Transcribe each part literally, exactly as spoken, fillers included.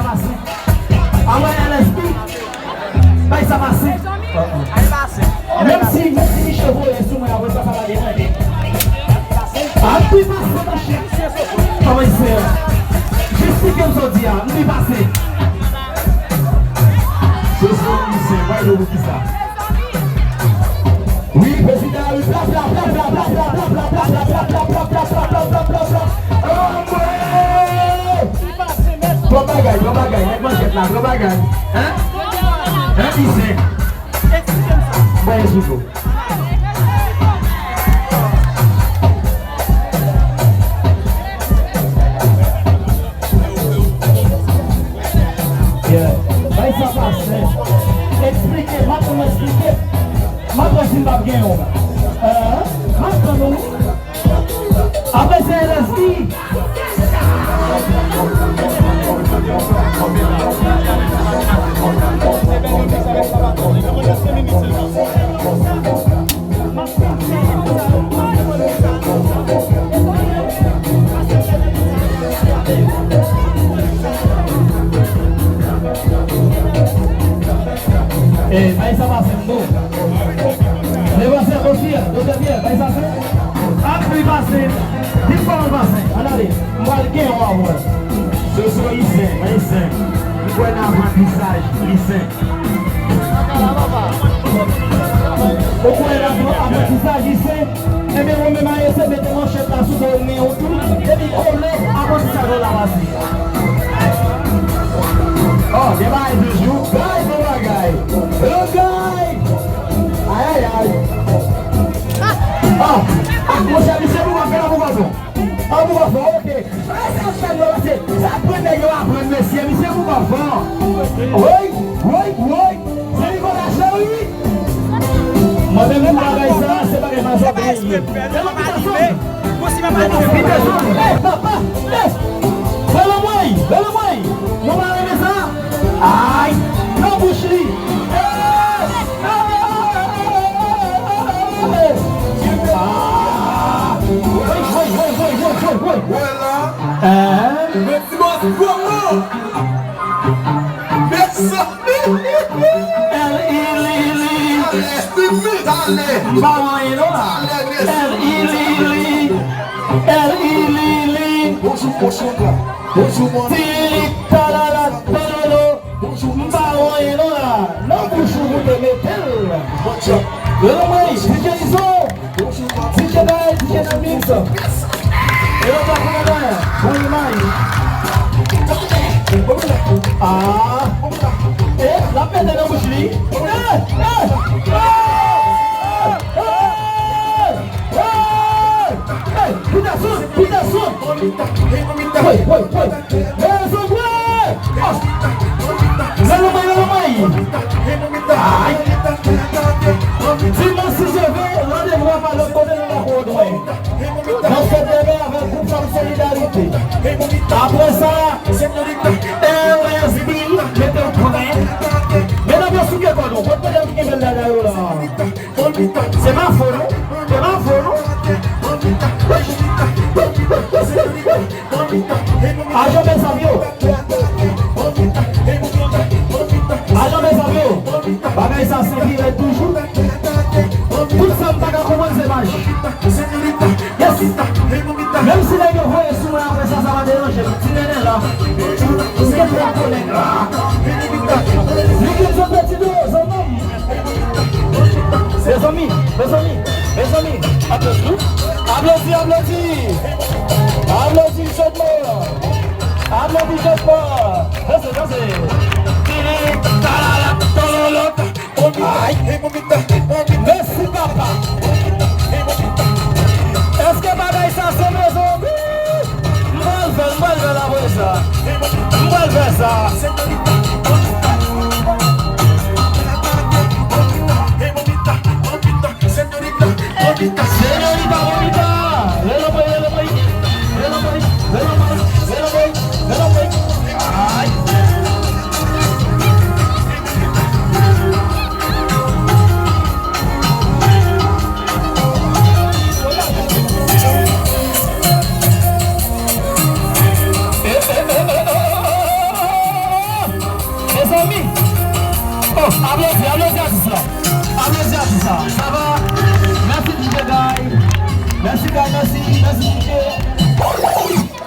Pase. Awen, L S B. Bay sa pase. Menm si, menm si Miche voye sou mwen apre sa, sa pa deranje. Anpi pase, monchè. Kòman se? Jis ki m sot di a, anpi pase. Se sou misye, bay do pou kisa? Wi, prezidan, wi, bla, bla, bla. Anmwey! Bon bagay, bon bagay, nèg manchèt la, bon bagay. Hein? Hein, Izen? Mwen esplike w. Yeah. Bay sa pase. Eksplike, m ap tann w eksplike. M ap wè si m p ap genyen w. Eh, m ap tann ou. Apre se L S D. Eh, bay sa pase m tou. Lè pase osi, Doktè Pyè, bay sa se. Apre pase, di kòman pase. Ann ale, m pral gen yon avè w. Soso Izen, Izen. M kwè nan aprantisaj, Izen. Ou kwè nan aprantisaj, Izen? Ebyen, ou menm a eseye mete manchèt la sou do men w tou. Depi kole, aprantisaj ou la pase. Oh, gen bagay toujou. Guy, bon bagay. Hello, Guy. Ay, ay, ay. Ah, ah, monchè, misye pou w ap fè la pou w ap fè. An pou w ap fè, ok. Sa, sa, sa, sa, sa, se, sa aprann nèg yo aprann, mesye, misye pou w ap fè. Woy, woy, woy. Se Nicolas Chéry. Mwen menm pou bagay sa, se bagay pa sòt. Lè lòt pita sòt. Lè lòt pita sòt. Eh, papa, eh. Lè lòt mwen, lè lòt mwen. Nou pa renmen sa. Ay, nan bouch li. Eh, eh, eh. Ah. Woy, woy, woy. Wè la. Hein? Mèsi bòs promo. Mèsi. L I L I L I. Talè, talè. M pa wè anyen non la. Talè, mèsi. L I L I L I. L I L I L I. Bonjou, bonjou, bonjou, mwen. Tili, talala, tololo. Bonjou. M pa wè anyen non la. Nan bouch ou pou te mete l. Bon djòb. Yo, non, mwen, D J Izo. D J Day, D J Namix. E yo ta fè bagay. Bon imaj. Ah. E, l ap mete nan bouch li. Eh, eh, eh, eh, eh, eh, Peterson, Peterson. Woy, woy, woy. Lè zanmi! Ah! Lè zanmi, lè zanmi! Ay! Dimanch sis janvye, randevou a pa lòt kote nan lakou Odwèy. Nan fèt bèbè avèk gwoup Fanm Solidarite. Apre sa, L S B, mete w prè. Medam yo souke kò nou. Kot medam ki kenbe l la, la yo la? Se pa fo non. Se pa fo non. Ajan Bezavyo. Ajan Bezavyo. Bagay sa se pi rèd toujou. Tout sa m pa ka konprann se maj. Yes. Menm si nèg yo voye sou mwen apre sa, sa pa deranje m. Ti nènè la. M gen twòp kolèg la. Li gen zòt de ti do, zanmi. Mezanmi, mezanmi, mezanmi. Aplodi, aplodi, aplodi. Aplodi jòdman. Aplodi jòdman. Danse, danse. Tili, talala, tololo. Ay. Mèsi, papa. Èske bagay sa se mezanmi? M pral fè l, m pral fè l apre sa. M pral fè sa. Señorita, bonita. Lelo boy, lelo boy. Lelo boy, lelo boy, lelo boy, lelo boy. Ay.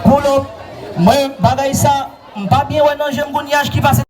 Pull up. Mwen, bagay sa, m pa byen wè nan je m kounye a ki pase.